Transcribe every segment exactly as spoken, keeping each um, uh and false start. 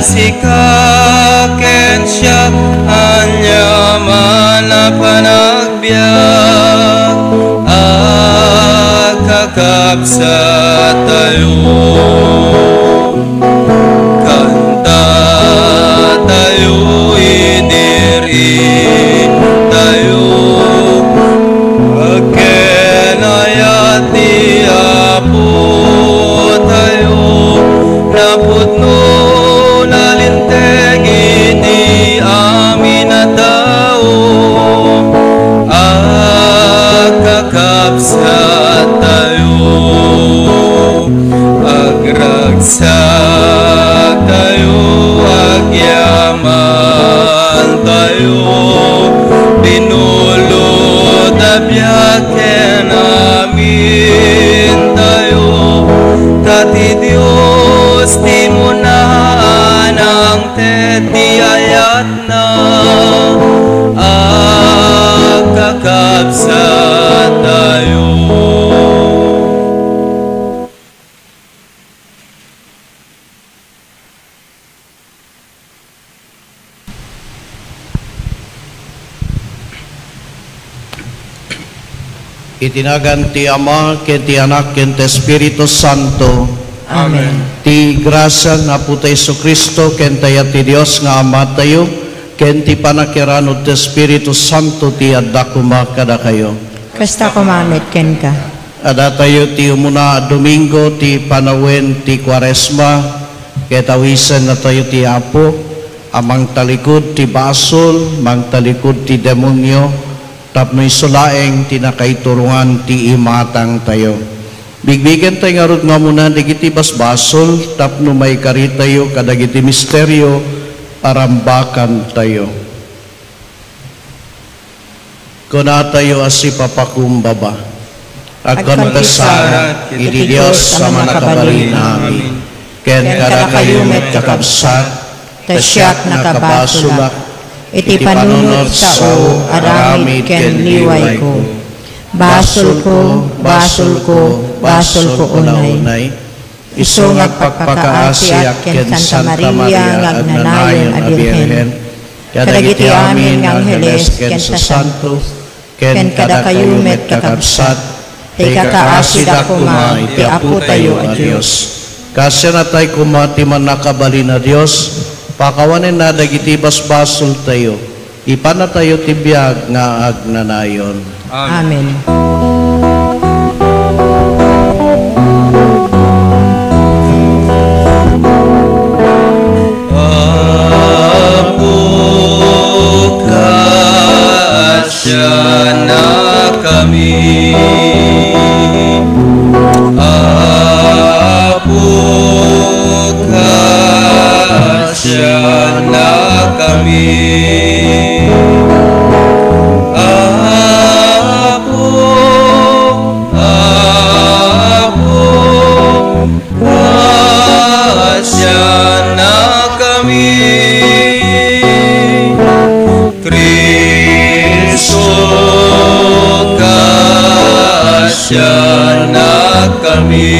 Sika ken siak, aniaman a panagbiag, a kakabsat tayo. Kanta tayo, idiri tayo. Agkenayat ti Apo tayo, napudno, nalinteg iti amin a tao, a kakabsat tayo, agragsak tayo, agyaman tayo, binulod a biag ken amin tayo, ta ti Dios ti umuna a nangted ti ayatna, a kakabsat tayo. Iti nagan ti Ama, ken ti Anak, ken ti Espiritu Santo. Amen. Ti grasia ni Apo ta Jesu-Cristo, ken ti ayat ti Dios nga Amatayo, ken ti pannakierano ti Espiritu Santo ti adda koma kadakayo. Kasta koma met kenka. Adatayo ti umuna a Domingo ti panawen ti Kuaresma, ket awisennatayo ti Apo a mangtalikod ti basol, mangtalikod ti demonio, tapno isu laeng ti nakaiturongan ti imatangtayo. Bigbigentayo ngarud nga umuna dagiti basbasol tapno maikaritayo kadagiti misterio a rambakantayo. Kunatayo a sipapakumbaba. Agkonfesar iti Dios a Mannakabalin a amin, ken kadakayo met, kakabsat, ta siak nakabasolak iti panunot sao, aramid ken liwayko. Basolko, basolko, basolko unay. Isu nga agpakpakaasiak ken Santa Maria nga agnanayon a Birhen, kadagiti amin nga angheles ken sasanto, ken kadakayo met, kakabsat, ta ikakaasida koma iti Apotayo a Dios. Kaasianatayo koma ti Mannakabalin a Dios, pakawanenna dagiti basbasoltayo. Ipanatayo ti biag nga agnanayon. Amen. Amen. Apo, kaasianakami. Apo, kaasianakami. Apo, Apo, kaasianakami. Cristo, kaasianakami.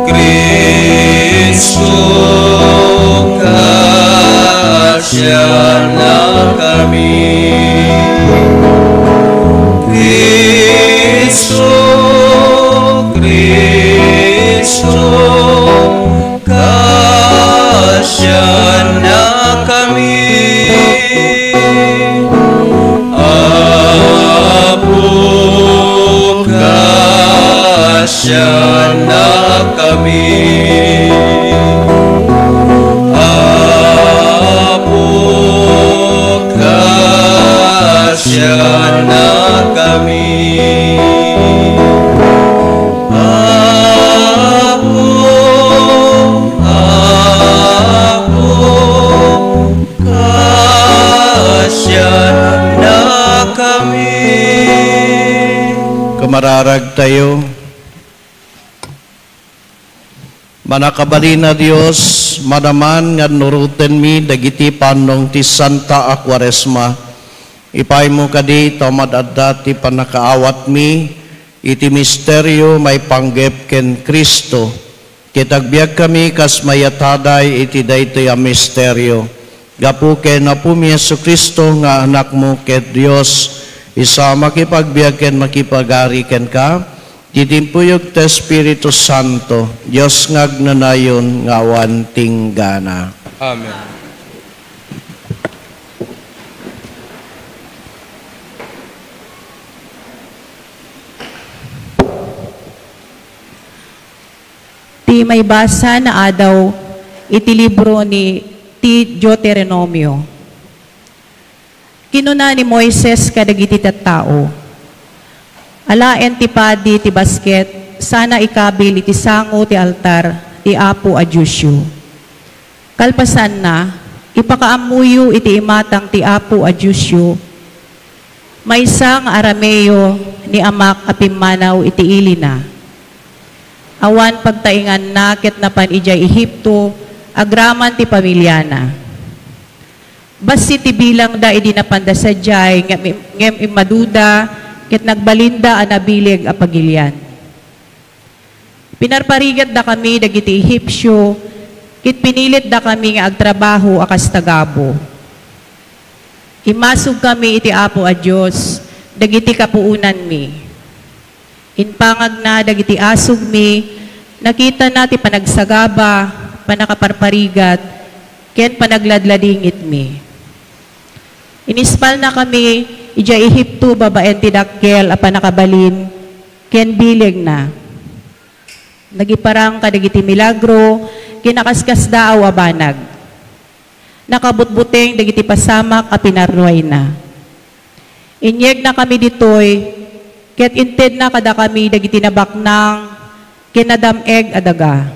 Cristo, kaasianakami. Cristo, Cristo, kaasianakami. Apo, kaasianakami. Apo, kaasianakami. Apo, Apo, kaasianakami. Kumararagtayo. Mannakabalin a Dios, manaman nga annurotenmi dagiti pannong ti Santa a Kuaresma. Ipaaymo kadi ta umadadda ti pannakaawatmi iti misterio maipanggep ken Cristo. Ket agbiagkami kas mayat-aday iti daytoy a misterio, gapu ken Apomi Jesu-Cristo nga Anakmo ket Dios, isu a makipagbiag ken makipagari kenka, iti timpuyog ti Espiritu Santo, Dios nga agnanayon nga awan tinggana. Amen. Ti maibasa nga adaw iti libro ni ti Deuteronomio. Kinuna ni Moises kadagiti tattao, "Alaen ti padi ti basket sana ikabil iti sango ti altar ti Apo a Diosyo. Kalpasanna, ipakaammoyo iti imatang ti Apo a Diosyo, maysa nga arameo ni amak a pimmanaw iti ilina. Awan pagtainganna ket napan idiay Egipto agraman ti pamiliana. Bassit ti bilangda idi napanda sadiay, ngem, ngem immaduda ket nagbalinda a nabileg a pagilian. Pinarparigatdakami dagiti Egipsio, ket pinilitdakami nga agtrabaho a kas tagabu. Immasugkami iti Apo a Dios dagiti kapuonanmi. Impangagna dagiti asugmi, nakitana ti panagsagaba, pannakaparparigat, ken panagladladingitmi. Inispalnakami idiay Egipto babaen ti dakkel a pannakabalin ken bilegna. Nagiparang kadagiti milagro ken nakaskasdaaw a banag. Nakabutbuteng dagiti pasamak a pinarnuayna. Inyegnakami ditoy, ket intedna kadakami dagiti nabaknang ken nadam-eg a daga.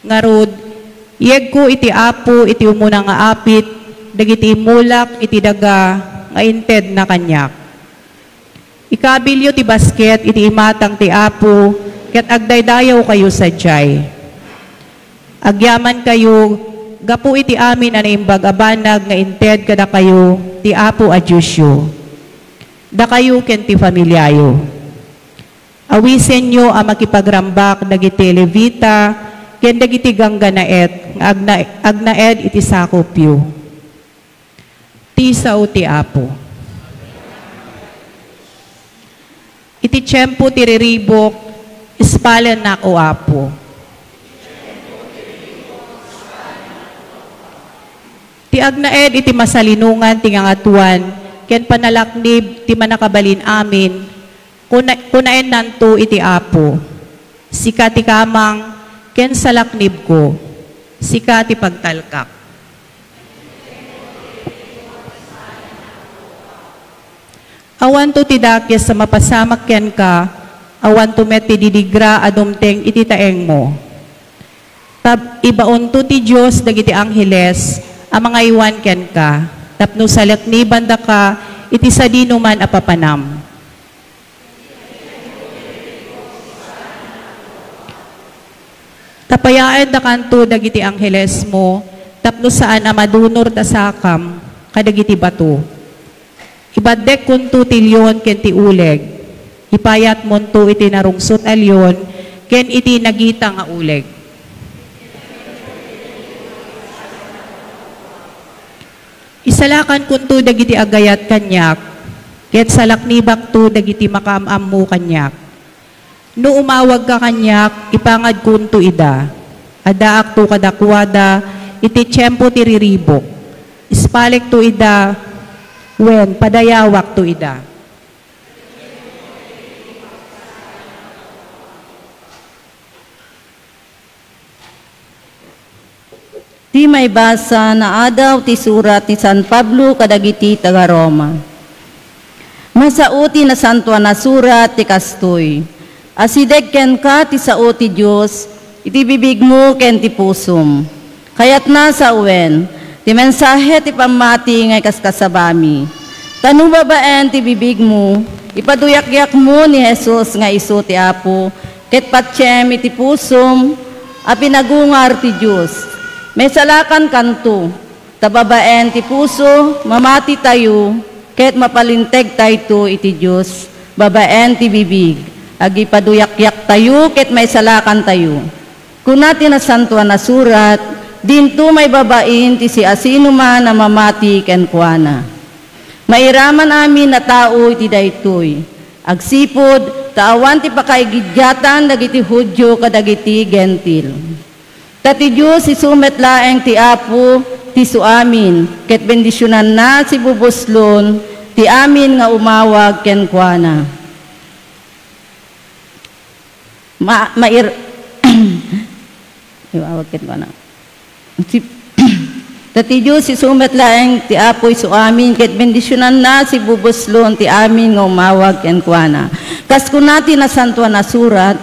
Ngarud, yegko iti Apo iti umuna nga apit dagiti immulak iti daga nga intedna kaniak. Ikabilyo ti basket iti imatang ti Apo ket agdaydayawkayo sadiay. Agyamankayo gapu iti amin a naimbag a banag nga inted kadakayo ti Apo a Diosyo, dakayo ken ti familiayo. Awisenyo a makipagrambak dagiti Levita ken dagiti ganggannaet nga agna-, agnaed iti sakopyo. Ti sao ti Apo. Iti tiempo ti riribuk, ispalennak, O Apo. Ti agnaed iti masalinongan ti ngangatoan ken panalaknib ti Mannakabalin-amin, kuna-, kunaennanto iti Apo, "Sika ti kamang ken salaknibko, sika ti pagtalkak." Awanto ti dakes a mapasamak kenka, awanto met ti didigra a dumteng iti taengmo. Ta ibaonto ti Dios dagiti angheles a mangaywan kenka, tapno salaknibandaka iti sadinoman a papanam. Tapayaendakanto dagiti anghelesmo tapno saan a madunor ta sakam kadagiti bato. Ibaddekkonto ti leon ken ti uleg. Ipayatmonto iti narungsot a leon ken iti nagita nga uleg. Isalakankonto dagiti agayat kaniak, ket salaknibakto dagiti makaam-ammo kaniak. No umawagka kaniak, ipangadkonto ida. Addaakto kadakuada iti tiempo ti riribuk. Ispalekto ida, wen, padayawakto ida. Ti maibasa nga adaw ti surat ni San Pablo kadagiti taga-Roma. Masao ti Nasantoan a Surat ti kastoy, "Asideg kenka ti sao ti Dios iti bibigmo ken ti pusom." Kayatna sawen ti mensahe ti pammati nga ikaskasabami. Ta no babaen ti bibigmo, ipaduyakyakmo ni Jesus nga isu ti Apo, ket patiem iti pusom a pinagungar ti Dios. Maisalakankanto, ta babaen ti puso, mamatitayo, ket mapalintegtayto iti Dios. Babaen ti bibig, agipaduyakyaktayo ket maisalakantayo. Kuna ti Nasantoan a Surat, "Dinto maibabain ti siasinoman a mamati kenkuana." Mairaman amin a tao iti daytoy, agsipud ta awan ti pakaigidiatan dagiti Judio kadagiti Gentil. Ta ti Dios isu met laeng ti Apo ti isuamin, ket bendisionanna ti bubuslon ti amin nga umawag kenkuana. Ma-, mair-, Iwawag kenkuana. Si-, Ta ti Dios isu met laeng ti Apo isuamin, ket bendisionanna ti bubuslon ti amin nga umawag kenkuana. Kas kuna ti Nasantoan a Surat,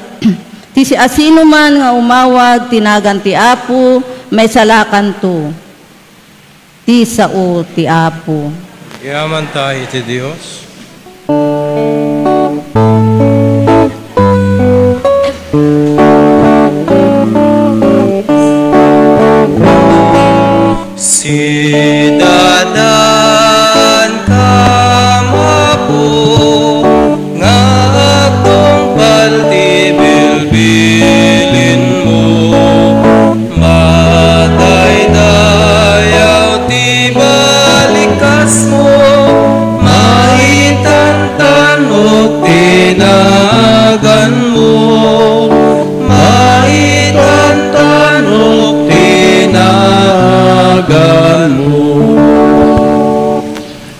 "Ti siasinoman nga umawag ti nagan ti Apo, maisalakanto ti sao ti Apo." Yaman tayo iti Dios. Sidadan ka mapu nga agtungpal ti bilbilinmo. Matay dayaw ti balikasmo, maitantanok ti naganmo, maitantanok ti naganmo.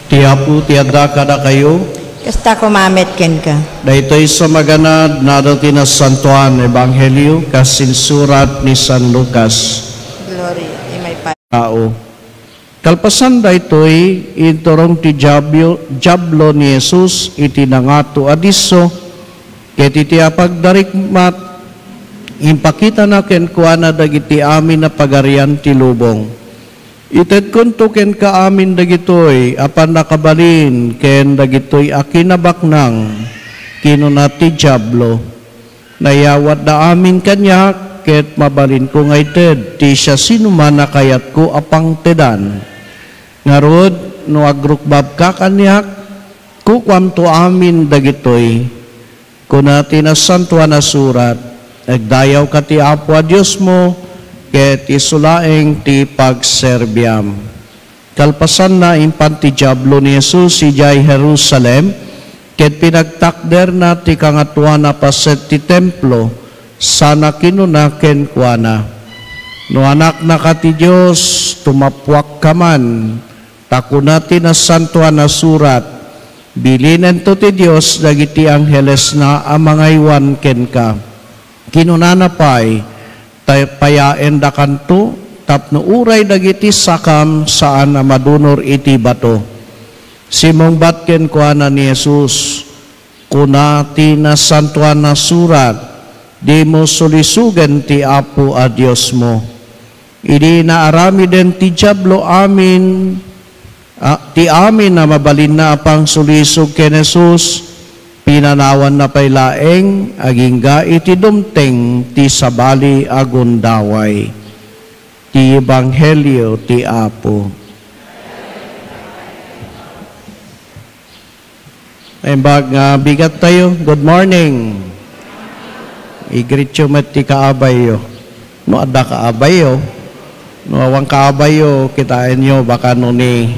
Ti Apo ti adda kadakayo. Kasta koma met kenka. Daytoy sa maganad, nada ti Nasantoan Ebanghelio kas insurat ni San Lucas. Gloria, imay pa. Tao. Kalpasan daytoy, inturong ti Diablo, Diablo ni Jesus iti nangato a disso, ket iti apagdarikmat, impakitana kenkuana dagiti amin a pagarian ti lubong. Itedkonto kenka amin dagitoy a pannakabalin ken dagitoy a kinabaknang, kinuna ti Diablo. Nayawatda amin kaniak, ket mabalinko nga ited ti siasinoman a kayatko a pangtedan. Ngarud, no agrukbabka kaniak, kukuamto amin dagitoy. Kuna ti Nasantoan a Surat, "Agdayawka ti Apo a Diosmo, ket isu laeng ti pagserbiam." Kalpasanna, impan ti Diablo ni Jesus idiay Jerusalem, ket pinagtakderna ti Kangatoan a Paset ti Templo, sana kinuna kenkuana, "No Anaknaka ti Dios, tumappuakka man, ta kuna ti Nasantoan a Surat, 'Bilinento ti Dios dagiti anghelesna a mangaywan kenka.'" Kinunana pay, "Ta payaendakanto tapno uray dagiti sakam saan a madunor iti bato." Simmungbat kenkuana ni Jesus, "Kuna ti Nasantoan a Surat, 'Dimo sulisogen ti Apo a Diosmo.'" Idi naaramiden ti Diablo amin, a, ti amin a mabalinna a pangsulisog ken Jesus, pinanawanna pay laeng agingga iti dumteng ti sabali a gundaway. Ti Ebanghelio ti Apo. Naimbag nga bigat tayo. Good morning. I-greet yo met ti kaabayyo. No adda kaabayyo, no awan kaabayyo, kitaenyo baka no ni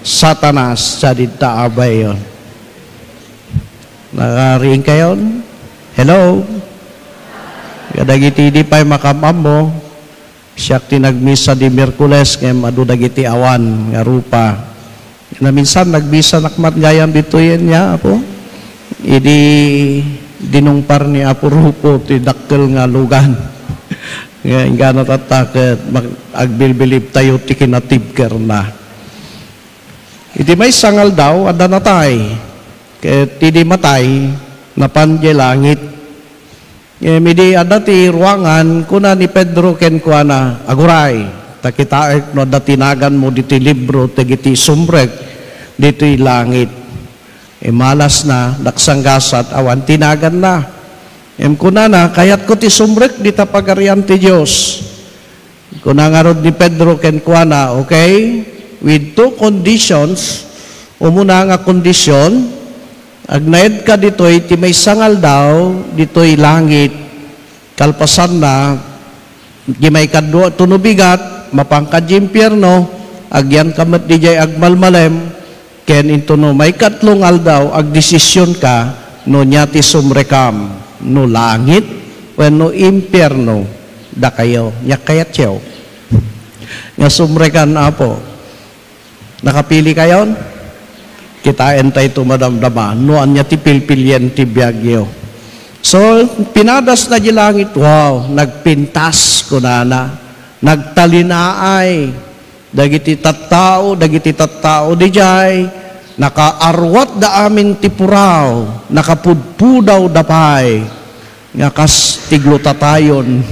Satanas sa dita abayyo. Nakariing kayon? Hello? Kadagiti di pay makam-ammo, siak ti nagmisa di Miyerkules, ngem adu dagiti awan nga rupa. Naminsan, nagmisanak met gayam ditoy nia, Apo. Idi dinungpar ni Apo Rufo ti dakkel nga lugan. Nga, inggana tatta ket mag-, agbilbilib tayo ti kinatibkerna. Iti maysa nga aldaw, adda natay. Ket idi matay, napan idiay langit. Ngem idi adda ti ruangan, kuna ni Pedro kenkuana, "Aguray, ta kitaek no adda ti naganmo ditoy libro dagiti sumrek ditoy langit." Imalasna, nagsanggasat, awan ti naganna. Ngem kunana, "Kayatko ti sumrek dita Pagarian ti Dios." Kuna ngarud ni Pedro kenkuana, "Okay, with two conditions." Umuna nga kondisyon, agnaedka ditoy ti maysa nga aldaw ditoy langit. Kalpasanna, Di maikadua, to no bigat, mapanka di impierno, agyanka met didiay agmalmalem, ken intono maikatlo nga aldaw, agdesisionka no nia ti sumrekam, no langit wenno impierno. Dakayo, nia kayatyo nga sumrekan, Apo. Nakapili kayon? Kitaen tayo madamdama no ania ti pilpilien ti biagyo. So, pinadasna di langit, wow, nagpintas, kunana, nagtalinaay dagiti tattao, dagiti tattao didiay, nakaarwatda amin ti puraw, nakapudpudawda pay nga kas ti glutatayon,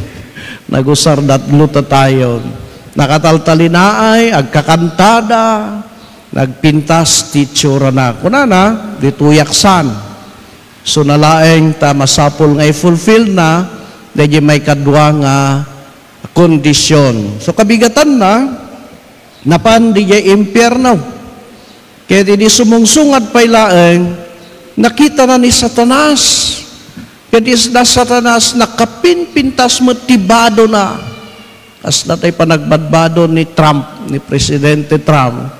nagusarda glutathione. Nakataltalinaay, agkakantada, nagpintas ti itsurana. Kunana, ditoyak saan. So, nalaeng ta masapul nga i-fulfillna, daydi maikadua nga kondisyon. So, kabigatanna, napan didiay impierno. Ket idi sumungsungad pay laeng, nakitana ni Satanas. Ket isna Satanas, nakapinpintas met ti badona. Kasla tay panagbadbado ni Trump, ni Presidente Trump.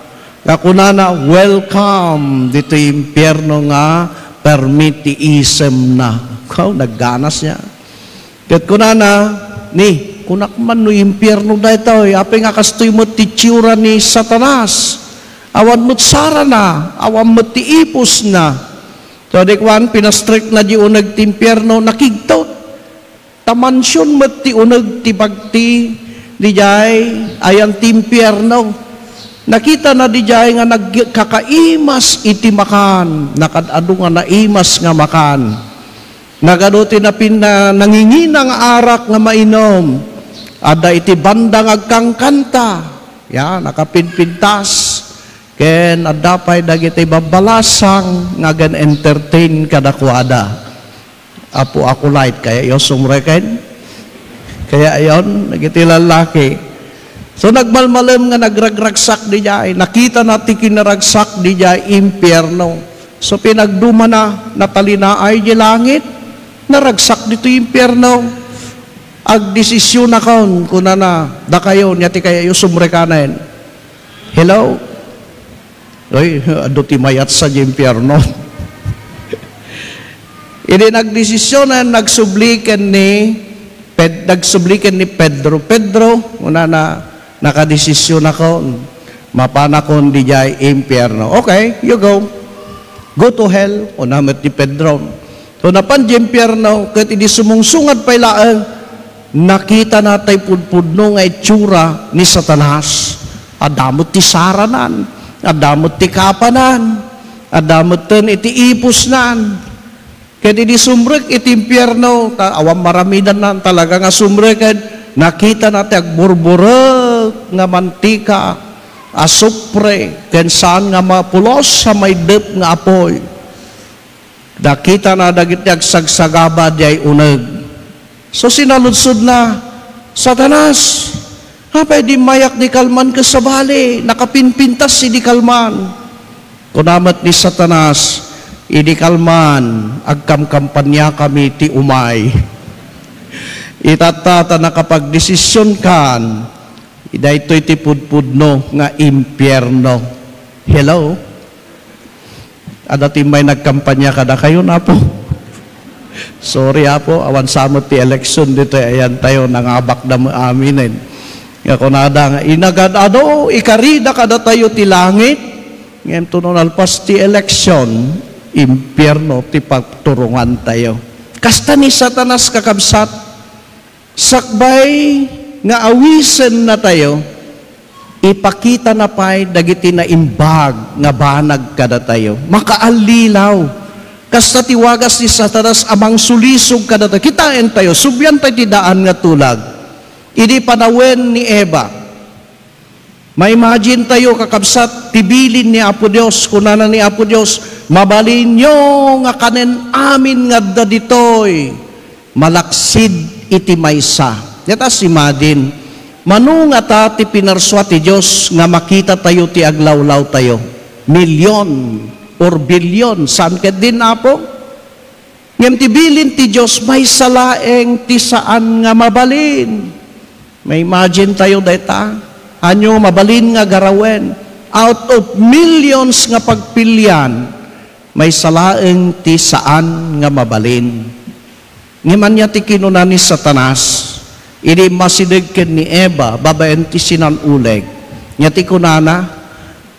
Nga kunana, "Welcome ditoy impierno nga permi ti isemna." Kaw, nagganas nia. Ket kunana, "Ni, kunak man no impierno daytoy, apay nga kastoy met ti itsura ni Satanas. Awan met sarana, awan met ti ipusna." So, di kuan, pinastrikna di uneg ti impierno, nakigtot. Ta mansion met ti uneg ti bagti, didiay, ayan ti impierno. Nakitana didiay nga nagkakaimas iti makan, nakaad-adu nga naimas nga makan. Nagadu ti napin-, na-, nangingina nga arak nga mainom. Adda iti banda nga agkankanta. Ya, nakapinpintas. Ken adda pay dagiti babbalasang nga agen-entertain kadakuada. Apo Akulite, kaya yo sumreken? Kaya yon, dagiti lallaki. So, nagmalmalem nga nagragragsak didiay. Nakitana ti kinaragsak didiay impierno. So, pinagdumana, natalinaay di langit, naragsak ditoy impierno. Agdesisionakon, kunana, dakayo, nia ti kaya yo sumrekanen. Hello? Oy, adu ti mayat sa di impierno. Idi nagdesisionen, nagsubli ken ni Ped-, nagsubli ken ni Pedro, "Pedro," kunana, "nakadesisionakon. Mapanakon didiay impierno." "Okay, you go. Go to hell," kuna met ni Pedro. So, napan di impierno, ket idi sumungsungad pay laeng, nakitana tay pudpudno nga itsura ni Satanas. Adda met ti saranan, adda met ti kapanan, adda metten iti ipusnan. Ket idi sumrek iti impierno, ta awan maramidanna, talaga nga sumrek, ket nakitana ti agburburek nga mantika, asupre, ken saan nga mapulos a maiddep nga apuy. Nakitana dagiti agsagsagaba diay uneg. So, sinaludsodna, "Satanas, apay dimmayak di kalman ket sabali, nakapinpintas idi kalman?" Kuna met ni Satanas, "Idi kalman, agkamkampaniakami ti umay." Itatta ta nakapagdesisionkan, daytoy ti pudpudno nga impierno. Hello? Adda ti may nagkampanya kadakayo, Apo? Sorry, Apo, awan sa met ti election ditoy ayantayo, nangabakda met aminen. Nga kunada nga, inagad-adu, ikarida kadatayo ti langit, ngem tuno nalpas ti election, impierno ti pagturongantayo. Kasta ni Satanas, kakabsat, sakbay nga awisennatayo, ipakitana pay dagiti naimbag nga banag kadatayo. Makaallilaw. Kasta ti wagas ni Satanas a mangsulisog kadatayo. Kitaentayo, subliantayo ti daan nga tulag. Idi panawen ni Eva, ma-imagine tayo, kakabsat, ti bilin ni Apo Dios. Kunana ni Apo Dios, "Mabalinyo nga kanen amin nga adda ditoy, malaksid iti maysa." Let us imagine, mano ngata ti pinarsua ti Dios nga makita tayo ti aglawlaw tayo? Milyon or bilyon, saan ket din, Apo? Ngem ti bilin ti Dios, maysa laeng ti saan nga mabalin. Ma-imagine tayo dayta. Ania mabalin nga garawen? Out of millions nga pagpilian, maysa laeng ti saan nga mabalin. Ngem ania ti kinuna ni Satanas idi immasideg ken ni Eva babaen ti sinan-uleg? Ania ti kunana?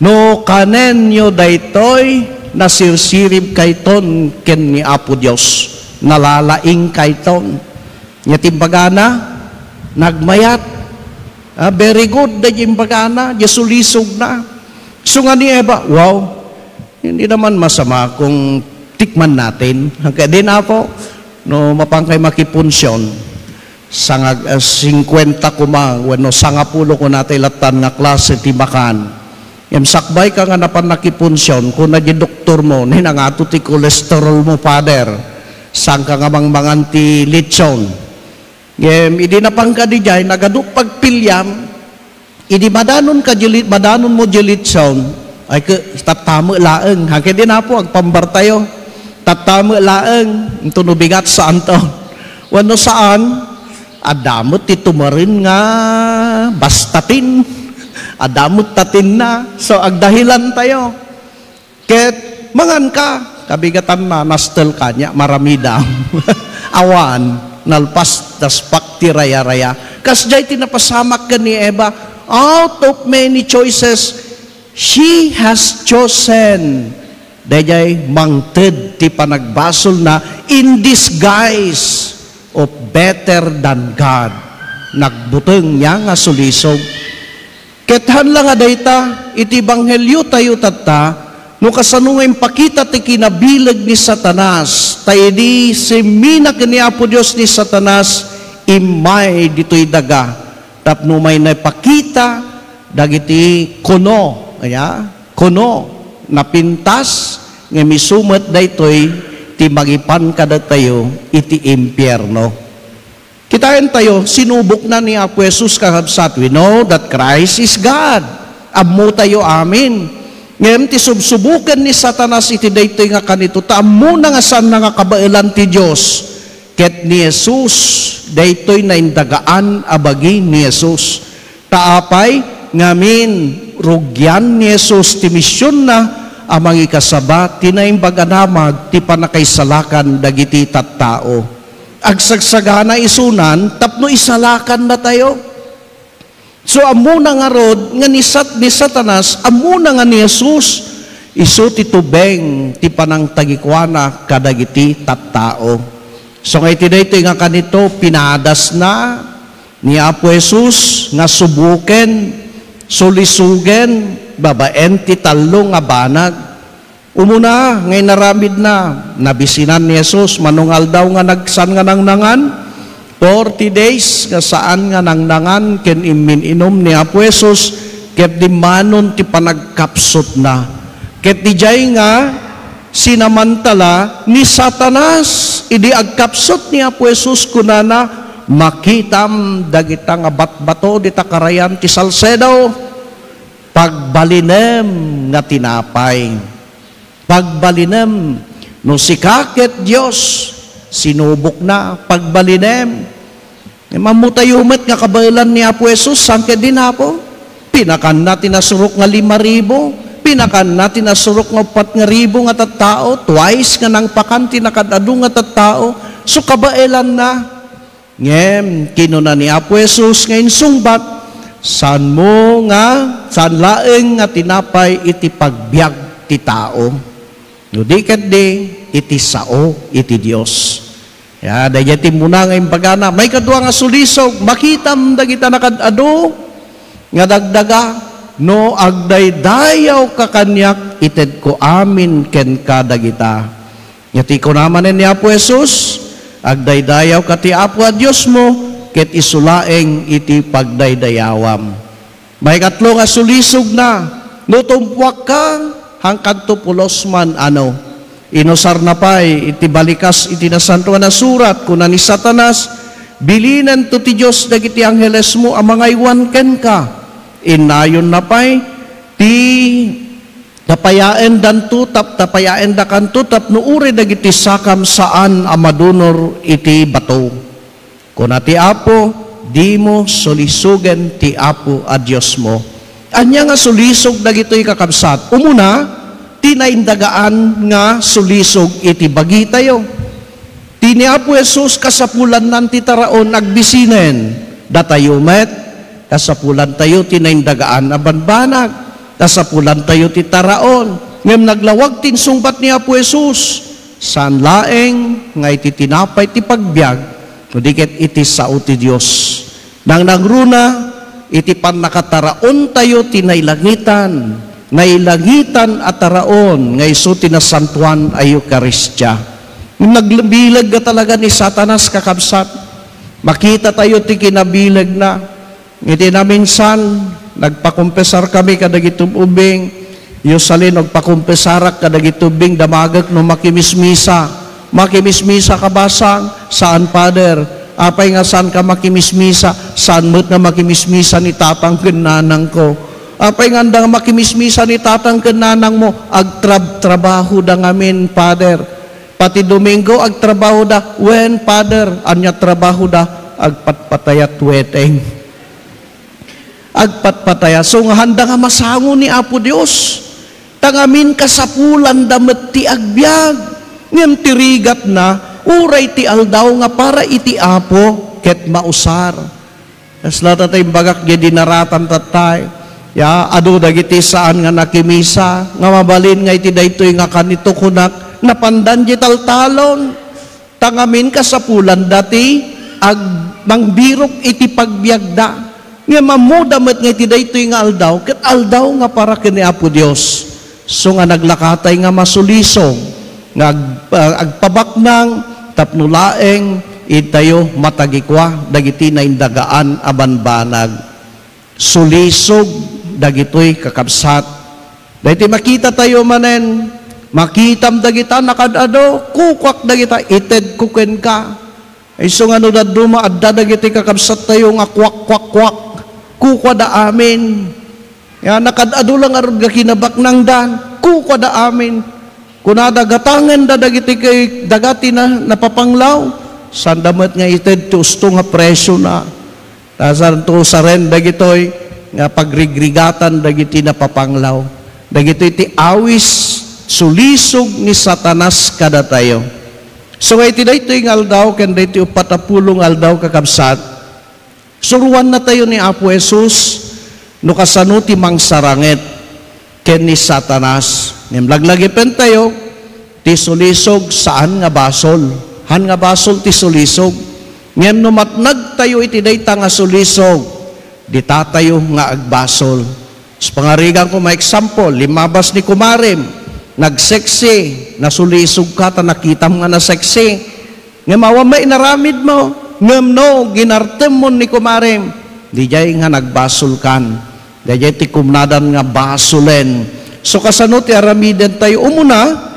No kanenyo daytoy, nasirsiribkayton ken ni Apo Dios, nalalaingkayton. Ania ti imbagana? Nagmayat. Ah, very good, daydi imbagana, diay sulisogna. Isu nga ni Eva, wow, hindi naman masama kung tikman natin. Kadi na po, no, mapan kay makipunsyon. Sanga, ah, singkwenta koma, wenno sangapulo kunatay lattan nga klase ti makan. Ngem sakbay ka nga napan nakipunsyon, kuna diay doktor mo, "Ni, nangato ti cholesterol mo, Father. Saanka nga mangmangan ti litson." Ngem idi napan ka diay, nagadu pagpiliam, idi madanon ka diay li-, madanon mo diay litson, ay ke-, tattame laeng. Haanka di na po, agpambar tayo. Tattame laeng, inton no bigat saanto. Wenno saan, adda met ti tumaren nga basta tin. Adda met tatinna. So, agdahilan tayo. Ket mangan ka, kabigatanna, nastel ka, nia maramidam. Awan, nalpas, daspak ti raya-raya. Kasdiay ti napasamak ken ni Eva, out of many choices, she has chosen. Daydiay mangted ti panagbasolna in disguise of better than God. Nagbuteng nia nga sulisog. Ket haan la nga dayta, iti ebangheliotayo tatta, no kasano nga impakita ti kinabileg ni Satanas, ta idi simmina ken ni Apo Dios ni Satanas, immay ditoy daga, tapno umay naipakita dagiti kuno, aya, kuno, napintas, ngem isu met daytoy ti mangipan kadatayo iti impierno. Kitaentayo, sinubokna ni Apo Jesus, kakabsat. We know that Christ is God. Ammotayo amin. Ngem ti subsuboken ni Satanas iti daytoy nga kanito, ta ammona nga saanna nga kabaelan ti Dios. Ket ni Jesus, daytoy naindagaan a bagi ni Jesus. Ta apay ngamin, rugian ni Jesus ti misionna a mangikasaba ti Naimbag a Damag ti pannakaisalakan dagiti tattao. Agsagsagana isunan tapno isalakannatayo. So, ammona ngarud nga ni Sat-, ni Satanas, ammona nga ni Jesus, isu ti tubeng ti panangtagikuana kadagiti tattao. So, nga iti daytoy nga kanito, pinadasna ni Apo Jesus nga suboken, sulisogen, babaen ti tallo nga banag. Umuna nga inaramidna, nabisinan ni Jesus, mano nga aldaw nga nagsan nga nangnangan, forty days nga saan nga nangnangan ken immin-inum ni Apo Jesus, ket dimmanon ti panagkapsutna. Ket didiay nga sinamantala ni Satanas, idi agkapsut ni Apo Jesus, kunana, "Makitam dagita nga batbato dita karayan ti Salcedo, pagbalinem nga tinapay." Pagbalinem, no sika ket Dios, sinubokna, pagbalinem. Ngem ammotayo met nga kabaelan ni Apo Jesus, saan ket din Apo? Pinakanna ti nasurok nga lima ribu, pinakanna ti nasurok nga uppat nga ribu nga tattao, twice nga nangpakan ti nakaad-adu nga tattao, so kabaelanna. Ngem kinuna ni Apo Jesus nga insungbat, "Saanmo nga, saan laeng nga tinapay iti pagbiag ti tao, no di ketdi iti sao iti Dios." Ya, daydiay ti immuna nga imbagana. Maikadua nga sulisog, makitam dagita nakaad-adu nga dagdaga, "No agdaydayawka kaniak, itedko amin kenka dagita." Iti kuna manen ni Apo Jesus, "Agdaydayawka ti Apo a Diosmo, ket isu laeng iti pagdaydayawam." Maikatlo nga sulisogna, "No tumpuakka, haankanto pulos man, ano?" Inusarna pay iti balikas iti Nasantoan a Surat, kuna ni Satanas, "Bilinento ti Dios dagiti anghelesmo a mangaywan kenka." Innayonna pay ti Tapayaendanto tap-, tapayaendakanto tapno uray dagiti sakam saan a madunor iti bato. Kuna ti Apo, dimo sulisogen ti Apo a Diosmo. Ania nga sulisog dagitoy, kakabsat? Umuna, ti naindagaan nga sulisog iti bagitayo. Ti ni Apo Jesus kasapulannan ti taraon agbisinen. Datayo met, kasapulantayo ti naindagaan a banbanag. Kasapulantayo ti taraon. Ngem naglawag ti insungbat ni Apo Jesus. Saan laeng nga iti tinapay ti pagbiag, no di ket iti sao ti Dios. Nangnangruna iti pannakataraontayo ti nailangitan, nailangitan a taraon nga isu ti nasantoan a Eukaristia. Nagbileg nga talaga ni Satanas, kakabsat. Makita tayo ti kinabilegna. Iti naminsan, nagpakumpesar kami kadagiti ubbing. Usually, nagpakumpesarak kadagiti ubbing, damagek no makimismisa. Makimismisa ka, basang? Saan, Father. Apay nga saan ka makimismisa? Saan met nga makimismisa ni tatang ken nanangko? Apay nga anda nga makimismisa ni tatang ken nanangmo? Agtrab-trabaho da ngamin, Father. Pati Domingo, agtrabaho da. Wen, Father? Ania trabaho da? Agpatpatayat weteng. Agpatpataya. So nga handa nga masango ni Apo Dios. Ta ngamin kasapulanda met ti agbiag. Ngem ti rigatna, uray ti aldaw nga para iti Apo ket mausar. Kasla ta imbagak diay dinaratan tattay. Ya, adu dagiti saan nga nakimisa, nga mabalin nga iti daytoy nga kanito kunak, napandan diay taltalon. Ta ngamin kasapulanda ti ag-, mangbirok iti pagbiagda. Ngem ammoda met nga iti daytoy nga aldaw, ket aldaw nga para ken ni Apo Dios. So nga naglakatay nga masulisog, nga ag-, ah, agpabaknang tapno laeng itayo matagikua dagiti naindagaan a banbanag. Sulisog dagitoy, kakabsat. Daytoy makitatayo manen, makitam dagita nakad-ado, kukuak dagita, itedko kenka. Isu nga no dadduma, adda dagiti kakabsattayo nga kuak, kuak, kuak. Kukuada amin. Ya, nakad-ado lang ngarud nga kinabaknangdan, kukuada amin. Kunada, gatangenda dagiti kay-, daga ti na-, napapanglaw. Sanda met nga ited ti usto nga presiona. Ta santo usaren dagitoy nga pagrigrigatan dagiti napapanglaw. Dagitoy ti awis, sulisog ni Satanas kadatayo. So, nga iti daytoy nga aldaw ken daytoy uppat a pulo nga aldaw, kakabsat, suruannatayo ni Apo Jesus no kasano ti mangsaranget ken ni Satanas. Ngem laglagipentayo, ti sulisog saan nga basol. Han nga basol ti sulisog. Ngem no matnagtayo iti dayta nga sulisog, ditatayo nga agbasol. Sa pangarigan ko, ma-example, limabas ni kumarem, nagseksi, nasulisog ka ta nakitam nga naseksi. Ngem awan may inaramid mo, ngem no, ginartem mo ni kumarem, diay nga nagbasol kan. Diay ti kumnadan nga basolen. So, kasano ti aramiden tayo? Umuna,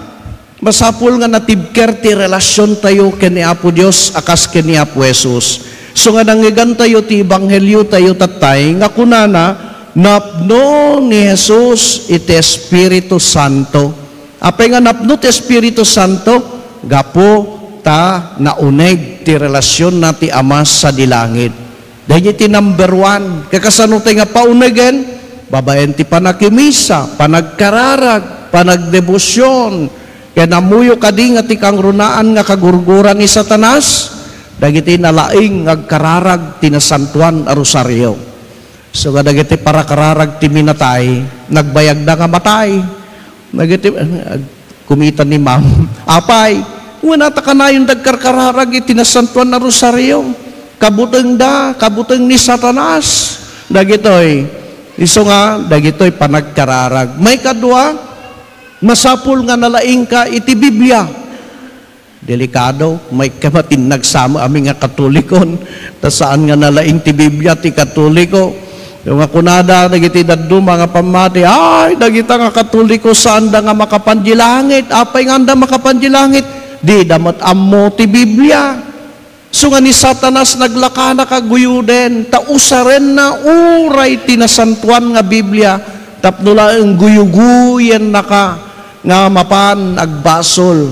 masapul nga natibker ti relasion tayo ken ni Apo Dios a kas ken ni Apo Jesus. So nga nangngegan tayo ti ebanghelio tayo tattay nga kunana, napno ni Jesus iti Espiritu Santo. Apay nga napno ti Espiritu Santo? Gapu ta nauneg ti relasionna ti Ama sadi langit. Daydi ti number one. Kakasano tay nga paunegen? Babaen ti panakimisa, panagkararag, panagdebosion. Ken ammoyo kadi nga ti kangrunaan nga kagurgura ni Satanas, dagiti nalaing nga agkararag ti nasantoan a rosario. So, nga dagiti parakararag ti minatay, nagbayagda nga matay. Dagiti, eh, kumita ni Ma'am. Apay, kunata kanayon dagkarkararag iti nasantoan a rosario. Kabutengda, kabuteng ni Satanas. Dagitoy, isu nga, dagitoy panagkararag. Maikadua, masapul nga nalaingka iti Biblia. Delikado, maikka matin nagsama ami nga Katolikon, ta saan nga nalaing ti Biblia ti Katoliko. Yung nga kunada, dagiti dadduma nga pammati, "Ay, dagita nga Katoliko, saanda nga makapan di langit. Apay nga anda makapan di langit? Dida met ammo ti Biblia." So nga ni Satanas naglakana ka guyuden, ta usarenna uray ti nasantoan nga Biblia, tapno laeng guyuguyennaka nga mapan agbasol.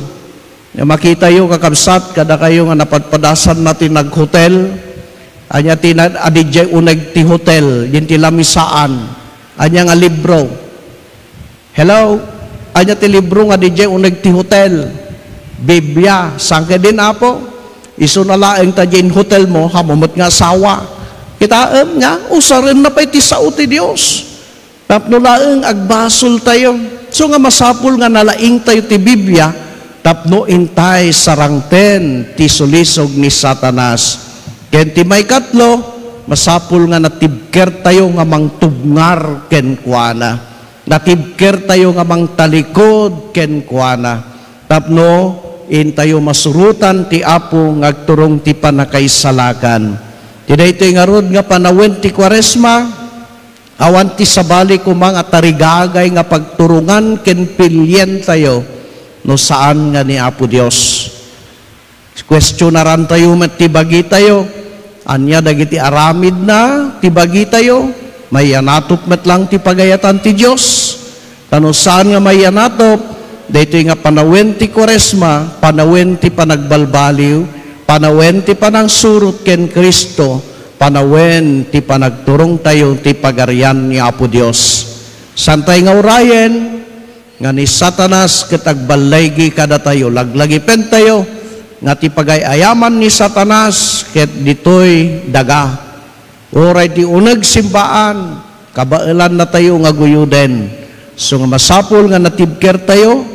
Nga makitayo, kakabsat, kadakayo nga napadpadasanna ti naghotel, Ania ti na-, adidiay uneg ti hotel, diay ti lamisaan. Ania nga libro? Hello? Ania ti libro nga didiay uneg ti hotel? Biblia. Saan kadi, Apo? Isuna laeng ta diay hotel mo, ammom met nga asawa. Kitaem nga, usarenna pay ti sao ti Dios. Tapno laeng agbasoltayo. So nga masapul nga nalaingtayo ti Biblia, tapno intay sarangten ti sulisog ni Satanas. Ken ti maikatlo, masapul nga natibkertayo nga mangtubngar kenkuana. Natibkertayo nga mangtalikod kenkuana. Tapno intayo masurotan ti Apo nga agturong ti pannakaisalakan. Ti daytoy ngarud nga panawen ti Kuaresma, awan ti sabali koma nga tarigagay nga pagturongan ken pilientayo no saan nga ni Apo Dios. Kuestionarantayo met ti bagitayo. Ania dagiti aramidna ti bagitayo? Mayannatop met lang ti pagayatan ti Dios. Ta no saan nga mayannatop, daytoy nga panawen ti Kuaresma, panawen ti panagbalbaliw, panawen ti panangsurot ken Cristo, panawen ti panagturongtayo ti Pagarian ni Apo Dios. Saantay nga urayen nga ni Satanas ket agballaygi kadatayo, laglagipentayo nga ti pagay-ayaman ni Satanas ket ditoy daga. Uray ti uneg simbaan, kabaelannatayo nga guyuden. So nga masapul nga natibkertayo,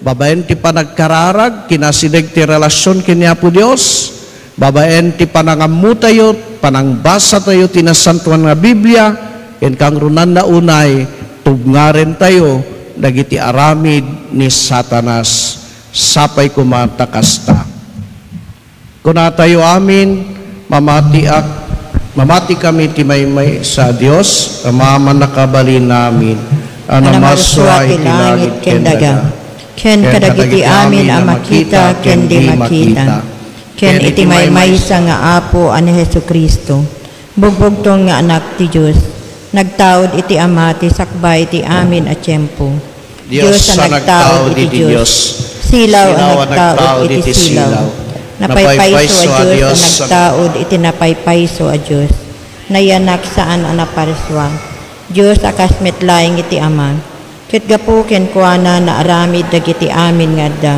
babaen ti panagkararag, kinasideg ti relasion ken ni Apo Dios, babaen ti panangammotayo, panangbasatayo ti Nasantoan nga Biblia, ken kangrunanna unay, tubngarentayo dagiti aramid ni Satanas. Sapay koma ta kasta. Kunatayo amin, mamatiak, mamatikami ti maymaysa a Dios, Ama a mannakabalin amin, a namarsua iti langit ken daga, ken kadagiti amin a makita ken di makita, ken iti maymaysa nga Apo a ni Jesu-Cristo, bugbugtong nga Anak ti Dios, nagtaud iti Ama ti sakbay ti amin a tiempo. Dios a nagtaud iti Dios. Silaw a nagtaud iti silaw. Napaypayso a Dios a nagtaud iti napaypayso a Dios. Nayanak saan a naparsua. Dios a kas met laeng iti Ama. Ket gapu kenkuana naaramid dagiti amin nga adda.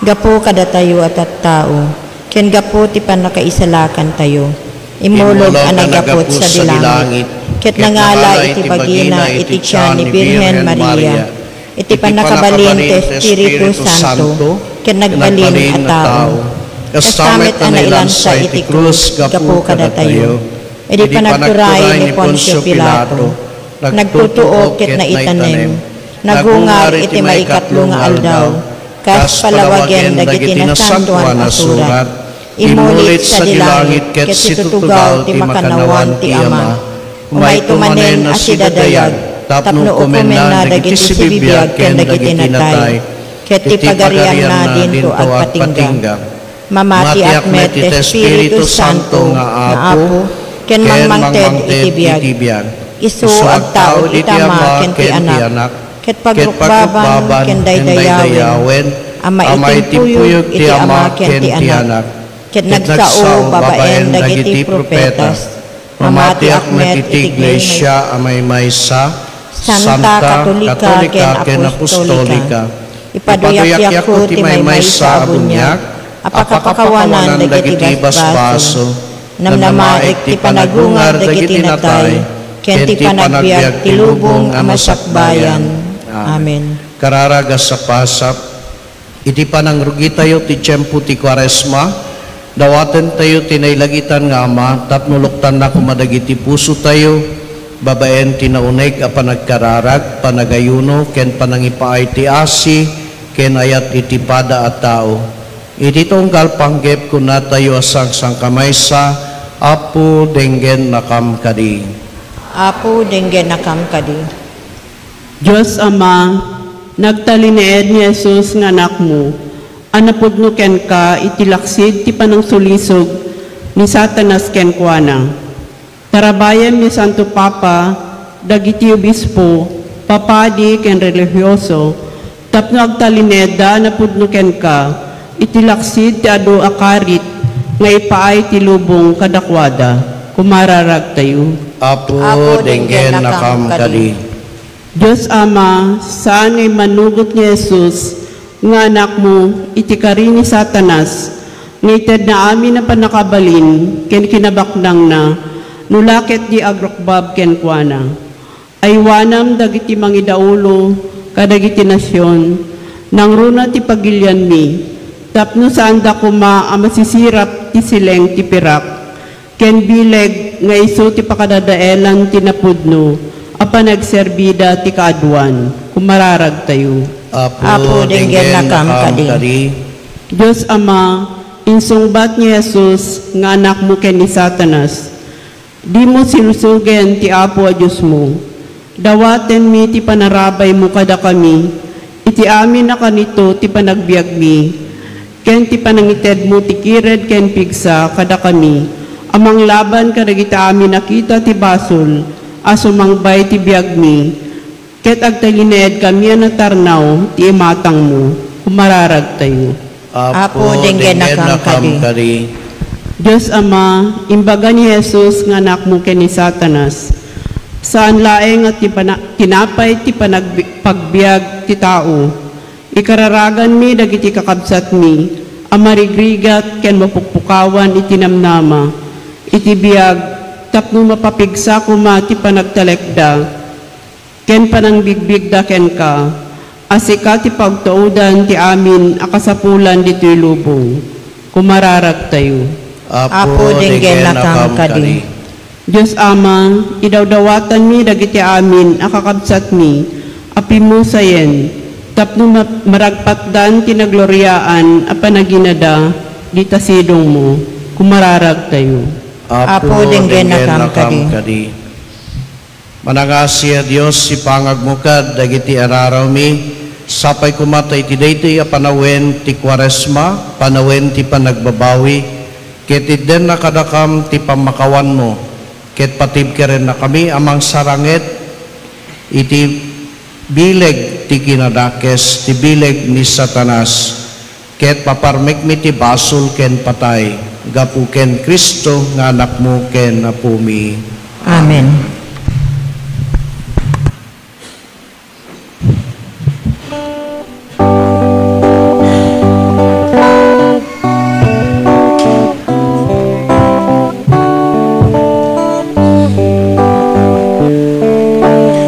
Gapu kadatayo a tattao. Ken gapu ti pannakaisalakantayo, immulog a naggapu sadi langit, ket nangala iti bagina iti tian ni Birhen Maria, iti pannakabalin ti Espiritu Santo, ket nagbalin a tao. Kasta met a nailansa iti krus gapu kadatayo. Idi panagturay ni Poncio Pilato, nagtutuok ket naitanem, nagungar iti maikatlo nga aldaw, kas palawagen dagiti nasantoan a surat, immulit sadi langit ket situtugaw ti makannawan ti Ama. Umayto manen a sidadayag tapno ukomenna dagiti sibibiag ken dagiti natay, ket ti pagarianna dinto agpatingga. Mamatiak met ti Espiritu Santo nga Apo, ken mangmangted iti biag. Isu agtaud iti Ama ken ti Anak, ket pagrukbaban ken daydayawen a maitimpuyog iti Ama ken ti Anak, ket nagsao babaen dagiti profetas. Mamatiak met iti Iglesia a maymaysa, santa, katolika, ken apostolika. Ipaduyakyakko ti maymaysa a buniag a pakapakawanan dagiti basbaso. Namnamaek ti panagungar dagiti natay, ken ti panagbiag ti lubong a masakbayan. Amen. Kararag a sapasap, iti panangrugitayo ti tiempo ti Kuaresma, dawatentayo ti nailagitan nga Ama tapno luktanna koma dagiti pusotayo babaen ti nauneg a panagkararag, panagayuno, ken panangipaay ti asi ken ayat iti pada a tao. Iti tunggal panggep, kunatayo a sangsangkamaysa, Apo, denggennakam kadi. Apo, denggennakam kadi. Dios Ama, nagtalinaed ni Jesus nga Anakmo, a napudno kenka iti laksid ti panangsulisog ni Satanas kenkuana. Tarabayem ni Santo Papa, dagiti obispo, papadi ken relihioso, tapno agtalinaedda a napudno kenka iti laksid ti adu a karit nga ipaay ti lubong kadakuada. Kumararagtayo. Apo, Apo, denggennakam denggennakam kadi. Kadi. Dios Ama, saan nga immanugot ni Jesus nga Anakmo iti kari ni Satanas, nga itedna amin a pannakabalin ken kinabaknangna, no la ket di agrukbab kenkuana. Aywanam dagiti mangidaulo kadagiti nasion, nangruna ti pagilianmi, tapno saanda koma a masisirap ti sileng ti pirak, ken bileg nga isu ti pakadadaelan ti napudno a panagserbida ti kaaduan. Kumararagtayo. Apo, Apo, denggennakam denggennakam kadi. Kadi. Dios Ama, insungbat ni Jesus nga Anakmo ken ni Satanas. Dimo silsugen ti Apo a Diosmo. Dawatenmi ti panarabaymo kadakami, iti amin a kanito ti panagbiagmi, ken ti panangitedmo ti kired ken pigsa kadakami, a manglaban kadagiti amin a kita ti basol a sumangbay ti biagmi, ket agtalinaedkami a natarnaw ti imatangmo. Kumararagtayo. Apo, Apo, denggennakam denggennakam kadi. Kadi. Dios Ama, imbaga ni Jesus nga Anakmo ken ni Satanas, saan laeng nga ti pana-, tinapay ti panagbi-, pagbiag ti tao. Ikararaganmi dagiti kakabsatmi a marigrigat ken mapukpukawan iti namnama, iti biag, tapno mapapigsa koma ti panagtalekda ken panangbigbigda kenka, a sika ti pagtaudan ti amin a kasapulan ditoy lubong. Kumararagtayo. Apo, Apo, denggennakam denggennakam kadi. Kadi. Dios Ama, idawdawatanmi dagiti amin a kakabsatmi a pimmusayen tapno ma-, maragpatdan ti nagloriaan a panaginada dita sidongmo. Kumararagtayo. Apo, Apo, denggennakam denggennakam kadi. Kadi. Manangasi a Dios, ipangagmo kad dagiti ararawmi, sapay koma ta iti daytoy a panawen ti Kuaresma, panawen ti panagbabawi, ket itdenna kadakam ti pammakawanmo, ket patibkerennakami a mangsaranget iti bileg ti kinadakes, ti bileg ni Satanas. Ket paparmekmi ti basol ken patay, gapu ken Cristo nga Anakmo ken Apomi. Amen.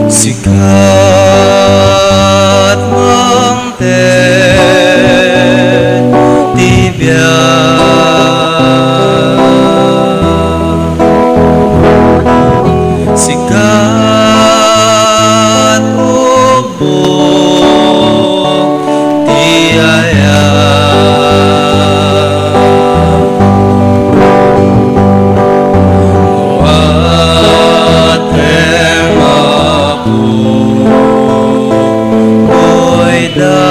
Sika ti biag. Sika ti ubbog ti ayat. Buat ken Apo, koy datonko,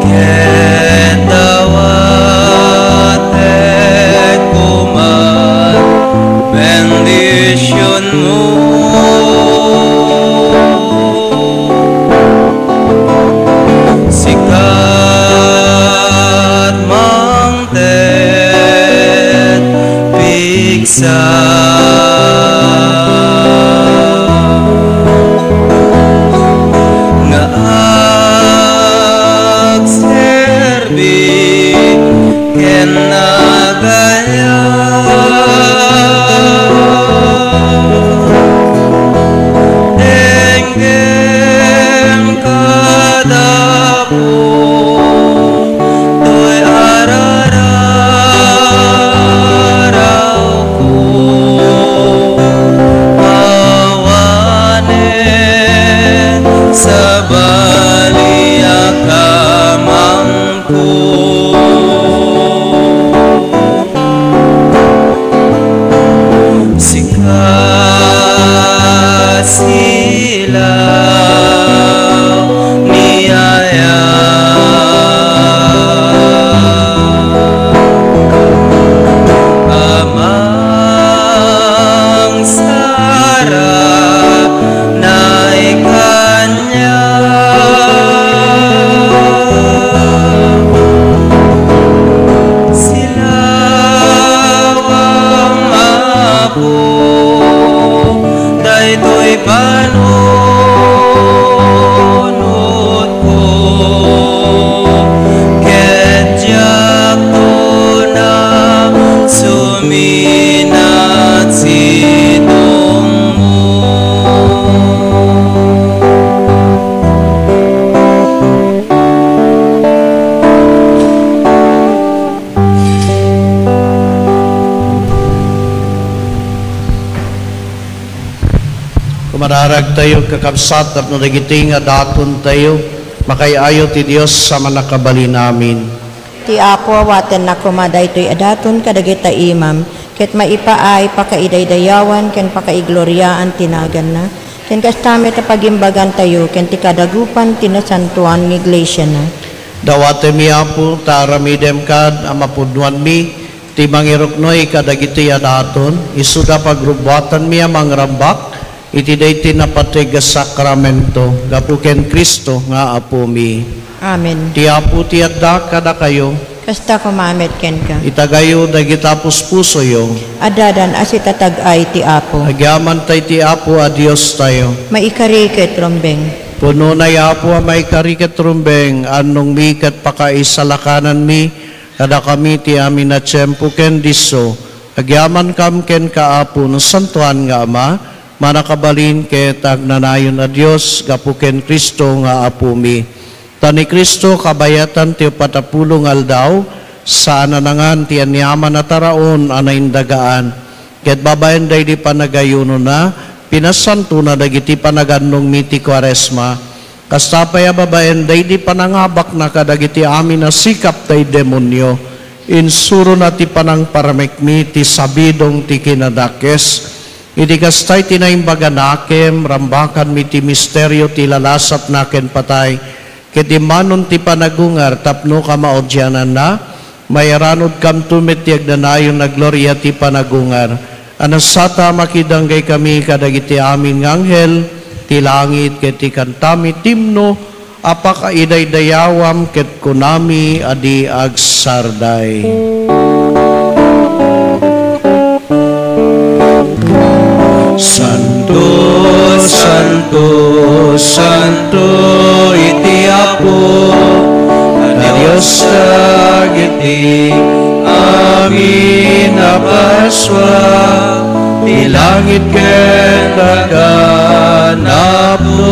ket dawatek koma bendisionmo. Sika ti mang tet pigsa nga agserbi ken agayat. Denggen kada Toy arararawko, awanen sabali a kamangko. Sika ti silaw ni ayat a mangsarang kaniak. Sika Panunotko, ket diakto nasuminat sidongmo. Kumararagtayo, kakabsat, tapno dagiti nga datontayo, makaay-ayo ti Dios a Mannakabalin amin. Ti Apo, awatenna koma daytoy a daton kadagita imam, ket maipaay pakaidaydayawan ken pakaigloriaan ti naganna, ken kasta met a pagimbagantayo ken ti kadagupan ti nasantoan nga iglesiana. Dawatenmi, Apo, ta aramidem kad a mapudnoanmi ti mangiruknoy kadagiti a daton, isuda pagrubbuatanmi a mangrambak iti daytoy napateg a sakramento, gapu ken Cristo nga Apomi. Amen. Ti Apo ti adda kadakayo. Kasta koma met kenka. Itagayo dagita puspusoyo. Addadan a sitatag-ay ti Apo. Agyamanta iti Apo a Diostayo. Maikari ket rumbeng. Punona, Apo, a maikari ket rumbeng, annongmi ket pakaisalakananmi kadakami ti amin a tiempo ken disso. Agyamankam kenka, Apo, Nasantoan nga Ama, Mannakabalin ket Agnanayon a Dios, gapu ken Cristo nga Apomi. Ta ni Cristo, kabayatan ti uppat a pulo nga aldaw, saan a nangan ti aniaman a taraon a naindagaan. Ket babaen daydi panagayunona, pinasantona dagiti panagannongmi ti Kuaresma. Kasta pay a babaen daydi panangabakna kadagiti amin a sikap ti demonio, insurona ti panangparamekmi ti sabidong ti kinadakes. Iti kasta iti naimbag a nakem, rambakanmi ti misterio ti lalasatna ken patay, ket immanon ti panagungar tapno kamaudiananna, mairanudkamto met ti agnanayon a gloria ti panagungar. A nasata, makidanggay kami kadagiti amin nga anghel ti langit ket ti kantami ti imno a pakaidaydayawam ket kunami a di agsarday. Santo, santo, santo iti Apo a Dios dagiti amin a basua, ti langit ket daga napuda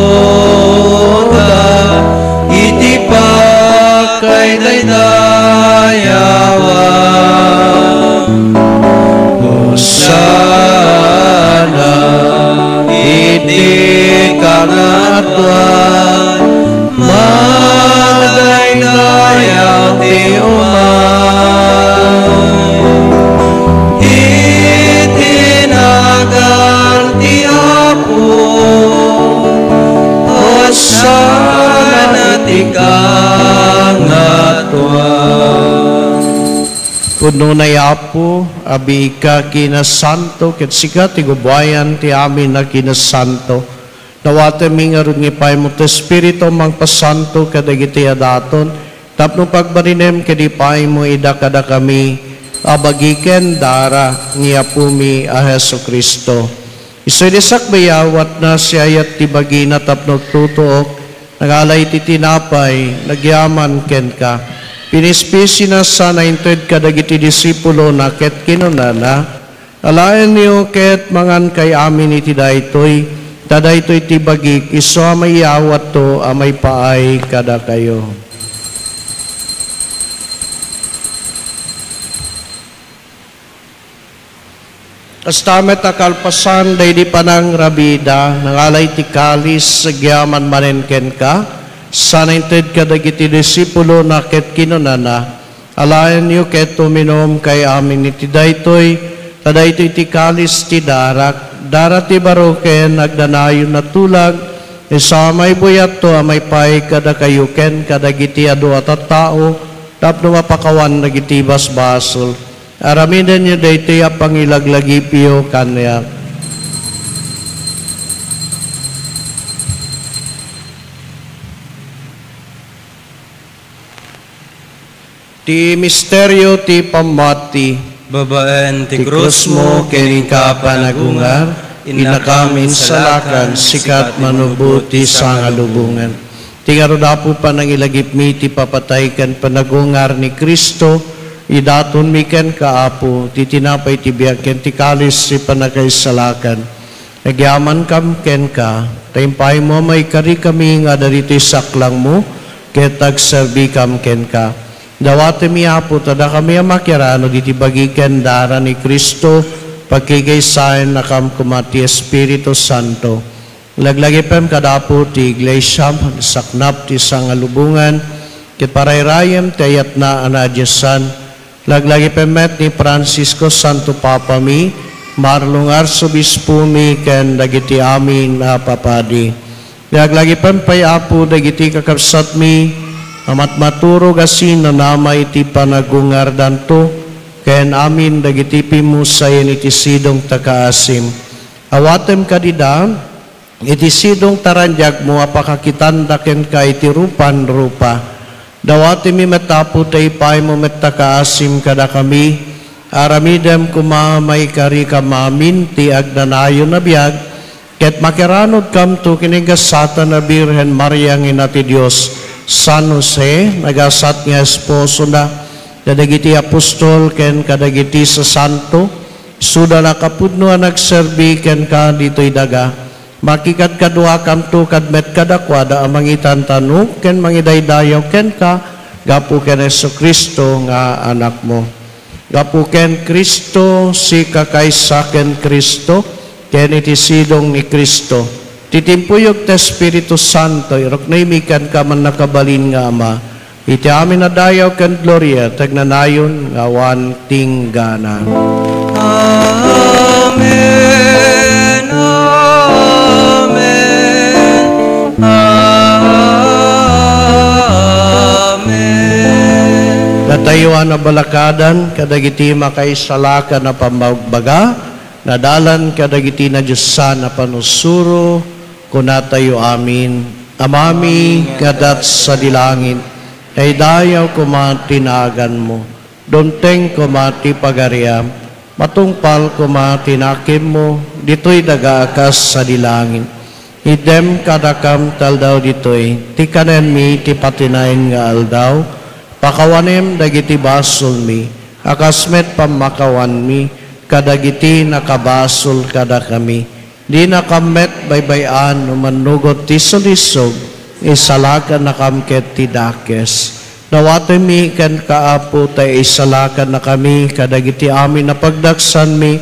iti pakaidaydayawan. Hosanna iti kangatoan, madaydayaw ti umay iti nagan ti Apo. Hosanna ti kangatoan. Pudno, Apo, a biigka kinasanto, ket sika ti gubuayan ti amin a kinasanto. Dawatenmi ngarud nga ipaymo ti Espiritu a mangpasanto kadagiti a daton, tapno pagbalinem ket ipaymo ida kadakami a bagi ken dara ni Apomi a Jesu-Cristo. Isu idi sakbayawatna, siayat ti bagina tapno agtutuok, nangala iti tinapay, nagyaman kenka. Pinispisina sana inted kadagiti disipulona ket kinunana, Alaenyo ket mangankay amin iti daytoy, ta daytoy ti bagik, isu a maiyawatto a maipaay kadakayo. Kasta met a kalpasan daydi panangrabiida, nangala iti kalis, agyaman manen kenka, sana inted kadagiti disipulona ket kinunana, Alaenyo ket uminumkay amin iti daytoy, ta daytoy ti kalis ti darak, dara ti baro ken agnanayon a tulag, isu a maibuyatto a maipaay kadakayo ken kadagiti adu a tattao tapno mapakawan dagiti basbasol. Aramidenyo daytoy a pangilaglagipyo kaniak. Ti misterio ti pammati. Babaen ti krusmo ken inka panagungar, Innakam insalakan, sika ti manubot ti sangalubongan. Ti ngarud, Apo, panangilagipmi ti papatay ken panagungar ni Cristo, idatonmi kenka, Apo, ti tinapay ti biag ken ti kalis ti pannakaisalakan. Agyamankam kenka, ta impaymo a maikarikami nga adda ditoy saklangmo, ket agserbikam kenka. Dawatemmi, Apo, ta dakami a makiranod iti bagi ken dara ni Cristo, pagkikaysaennakam koma ti Espiritu Santo. Laglagipem kada Apo ti Iglesia, saknap ti sangalubongan, ket parayrayem ti ayatna a naadiosan. Laglagipem met ni Francisco, Santo Papami, Marlon Arsobispomi, ken dagiti amin a papadi. Laglagipem pay, Apo, dagiti kakabsatmi a matmaturog a sinanama iti panagungardanto, ken amin dagiti pimmusayen iti sidong ta kaasim. Awatem kadida iti sidong ta raniagmo a pakakitanda kenka iti rupan rupa. Dawatemmi met, Apo, ta ipaymo met ta kaasim kadakami. Aramidem koma a maikarikam amin ti agnanayon a biag, ket makiranodkamto ken ni gasatan a Birhen Maria nga Ina ti Dios, San Jose, nagasat nga esposona, kadagiti apostol ken kadagiti sasanto, isuda a nakapudno a nagserbi kenka ditoy daga. Makikadkaduakamto kad met kadakuada a mangitantanok ken mangidaydayaw kenka gapu ken Jesu-Cristo nga Anakmo. Gapu ken Cristo, sika kaysa ken Cristo, ken iti sidong ni Cristo, ti timpuyog ti Espiritu Santo, iruknoymi kenka, Mannakabalin nga Ama, iti amin a dayaw ken gloria, ti agnanayon nga awan tinggana. Amen, amen, amen. Datayo a nabalakadan kadagiti makaisalakan a pammagbaga, nadalan kadagiti nadiosan a panusuro, kunatayo amin: Amami nga adda sadi langit, daydayaw koma ti naganmo, dumteng koma ti pagariam, matungpal koma ti nakemmo, ditoy daga a kas sadi langit. Itdem kadakam ti aldaw ditoy ti kanenmi ti patinayen nga aldaw. Pakawanem dagiti basolmi, a kas met pammakawanmi kadagiti nakabasol kadakami. Dinakam met baybay-an no mannugot ti sulisog, isalakannakam ket ti dakes. Dawatemmi kenka, Apo, ta isalakannakami kadagiti amin a pagdaksanmi.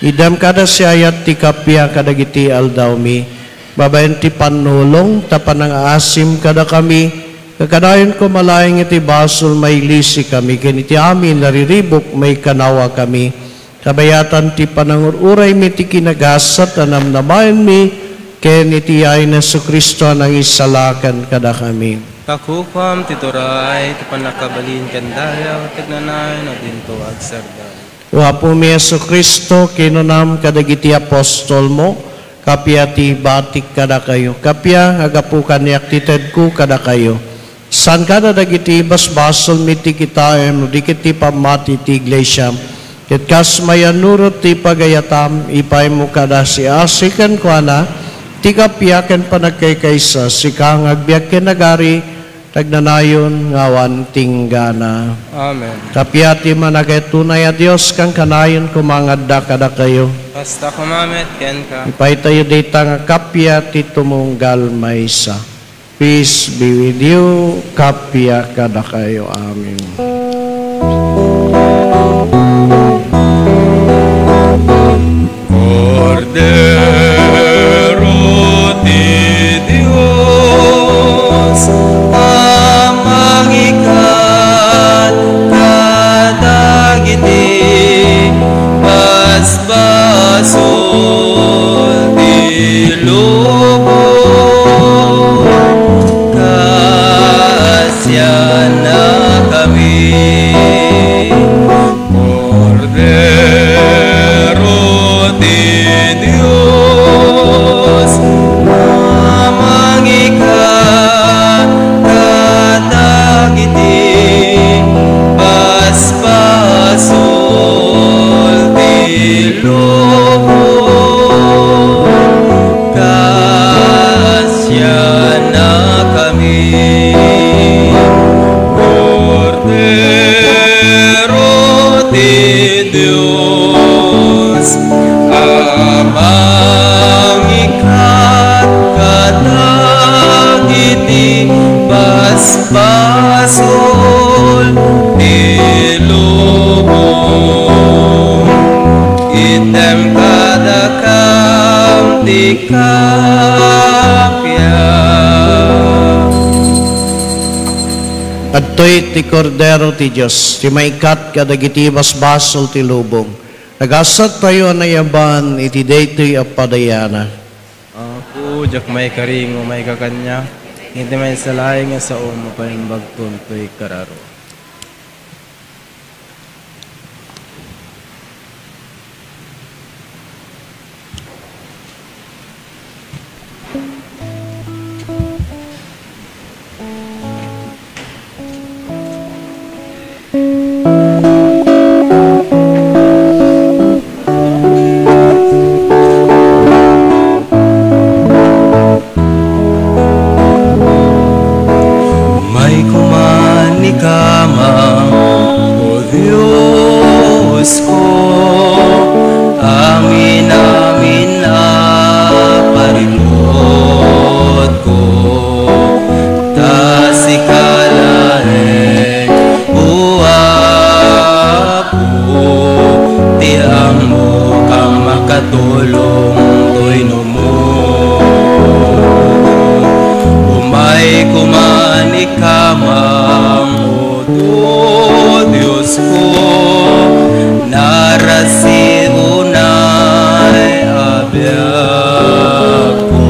Itdem kada siayat ti kappia kadagiti aldawmi, babaen ti pannulong ta panangaasim kadakami, kakanayon koma laeng iti basol mailisikami ken iti amin a riribuk maikanawakami. Kabayatan ti panangur-uraymi ti kinagasat a namnamaenmi ken iti yayen ni Jesu-Cristo a nangisalakan kadakami. Kakukuam ti turay, ti pannakabalin ken dayaw, ti agnanayon a dinto agsardeng. O Apomi Jesu-Cristo, kinunam kadagiti apostolmo, kappia ti ibatik kadakayo, kappia nga gapu kaniak ti tedko kadakayo. Saan kada dagiti basbasolmi ti kitaem no di ket ti pammati ti Iglesia. Ket kas mayannurot ti pagayatam, ipaymo kada siasi kenkuana ti kappia ken panagkaykaysa, sika nga agbiag ken agari, ti agnanayon nga awan tinggana. Amen. Kappia ti managayat tunay a Dios, kankanayon koma nga adda kadakayo. Kasta koma met kenka. Ipaytayo dayta nga kappia ti tumunggal maysa. Peace be with you. Kappia kadakayo. Amen. Kordero ti Dios a mangikan kadagiti basbasol ti lubong, kaasiannakami. Kordero ti Dios a mangikan kadagiti basbasol ti lubong, Ilubong, item kadakam ti kappia. Adtoy ti Kordero ti Dios, ti maikkat kadagiti basbasol ti lubong. Nagasattayo a nayaban iti daytoy a padayana. Apo, diak maikari nga umayka kaniak, ngem ti maysa laeng nga sao, mapaimbagton toy kararo. Umay koma ni Kamam, O Diosko, amin-amin a parikutko, ta sika laeng, O Apo, ti ammok a makatulong toy no Umay koma ni Kamam, O Diosko, narasi unay a biagko.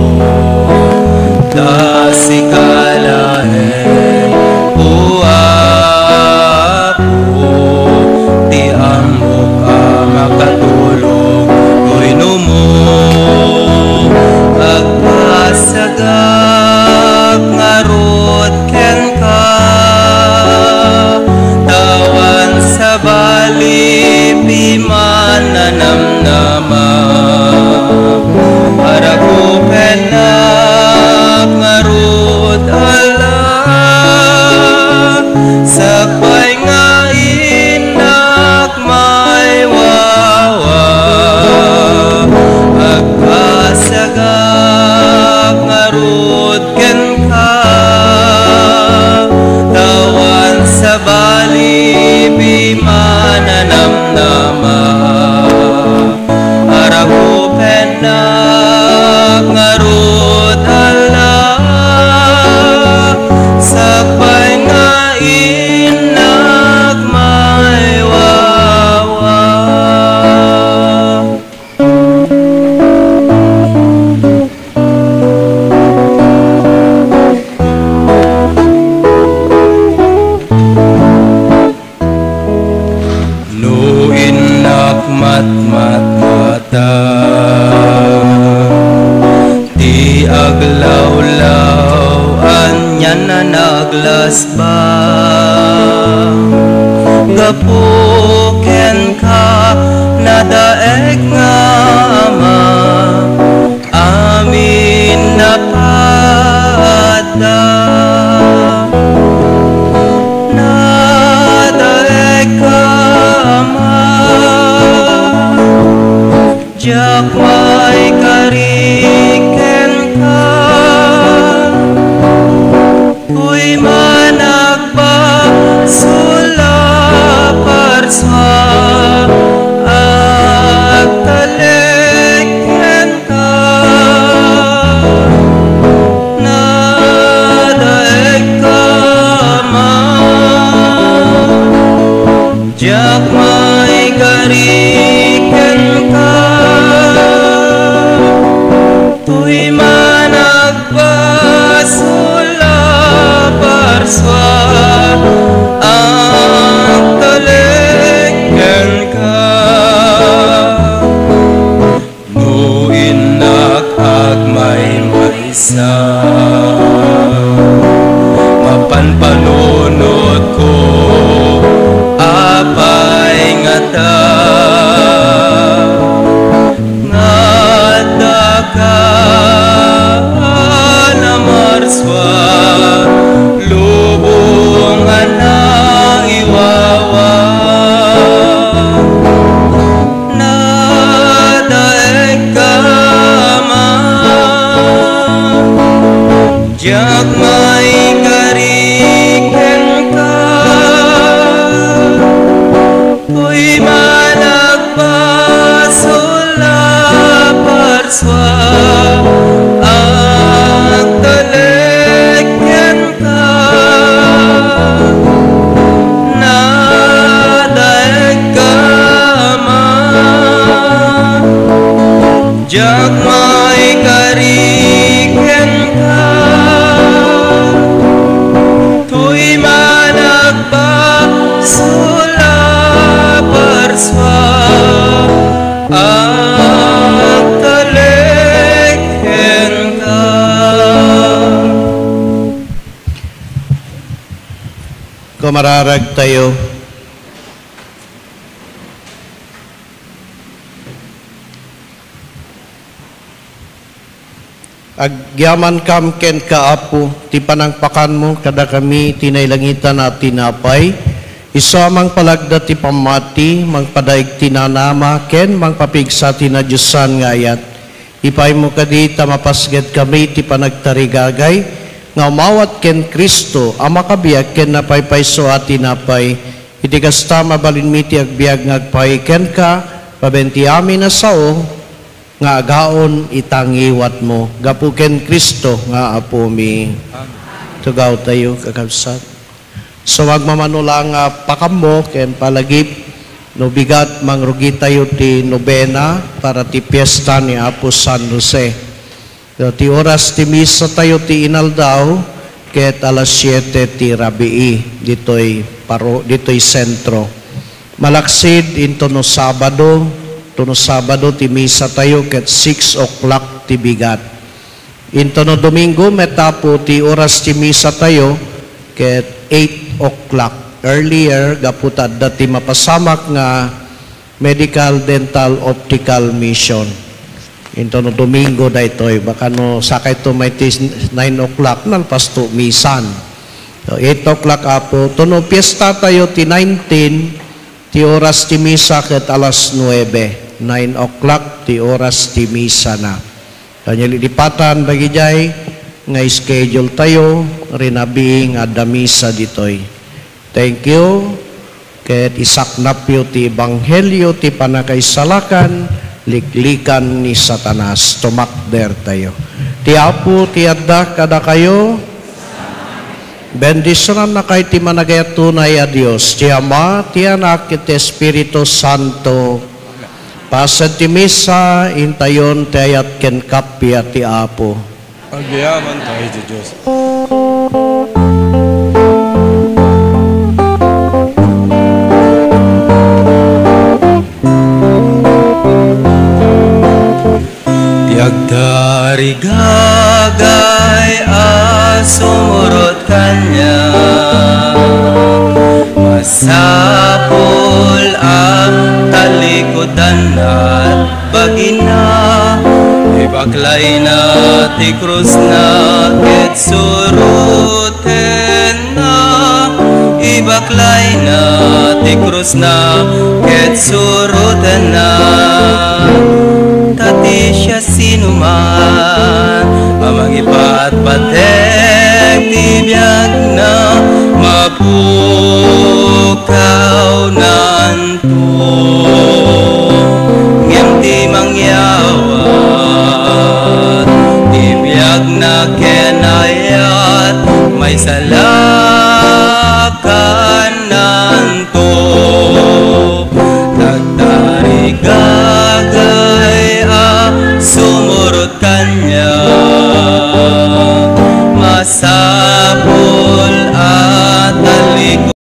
Ta sika laeng, O Apo, ti ammok a makatulong, toy no Agpasagak ngarud kenka, ta awan sabali piman a namnama. Arakupennak ngarud, Ala, sakbay nga innak maiwawa. Agpasagak ngarud kenka, ta awan sabali piman a namnama. Arakupennak ngarud, Ala, sakbay nga innak maiwawa. No innak matmatmata, ti aglawlaw anian a naglasba. Gapu kenka, nadaeg nga Ama, amin a paadda. Nadaegka, Ama, diak maikari kenka. Toy man a basol a parsua, agtalek kenka. Nadaegka, Ama, diak maikari kenka. Toy man a basol a parsua, agtalek kenka. No innak agmaymaysa, mapan panunotko, apay ngata? Nga addaka a namarsua, lubong a naiwawa. Nadaegka, Ama, diak maikari kenka. Diak maikari kenka, toy man agbasol a parsua, agtalek kenka. Kumararag tayo. Agyamankam kenka, Apo, ti panangpakanmo kadakami ti nailangitan a tinapay, isu a mangpalagda ti pammati, mangpadaig ti nanama, ken mangpapigsa ti nadiosan nga ayat. Ipaymo kadi ta mapasgetkami ti panagtarigagay nga umawat ken Cristo a makabiag ken napaypayso a tinapay. Iti kasta, mabalinmi ti agbiag nga agpaay kenka, paben ti amin a sao nga agaon ita ngiwatmo. Gapu ken Cristo nga Apomi. Amen. Tugawtayo, kakabsat. So, agmamano la nga pakammo ken palagip no bigat, mangrugitayo ti nobena para ti fiesta ni Apo San Jose. So, ti oras ti misa tayo ti inaldaw ket alas siete ti rabii ditoy paro-, ditoy sentro. Malaksid intono Sabado, tono Sabado ti misa tayo ket six o'clock ti bigat. Intono Domingo met, Apo, ti oras ti misa tayo ket eight o'clock. Earlier, gapu ta adda ti mapasamak nga medical, dental, optical mission. Intono Domingo daytoy. Baka no sakayto may ti nine o'clock, nalpasto misan. So, eight o'clock, Apo. Tono fiesta tayo ti nineteen, ti oras ti misa ket alas nuebe. Nine o'clock ti oras ti misa na. Kanya lilipatan dagijay nga schedule tayo, rinabii nga adda misa ditoy. Thank you. Ket isaknapyo ti ebanghelio ti panakaisalakan, liklikan ni Satanas. Tumakder tayo. Ti Apo ti adda kadakayo. Bendisionannakay ti managayat tunay a Dios, ti Ama, ti Anak, ket ti Espiritu Santo. Pasen ti misa, intayon ti ayat ken kappia ti Apo. Agyaman tayo ti Dios. Ti agtarigagay a sumurot kaniak, masapul a talikudanna ti bagina. Ibaklayna ti krusna ket surotenna. Ibaklayna ti krusna ket surotenna. Ta ti siasinoman a mangipatpateg ti biagna, mapukawnan Ngem ti mangyawat ti biagna ken ayat, maisalakannanto. Tagtarigagay a sumurot kaniak, masapul a talikod.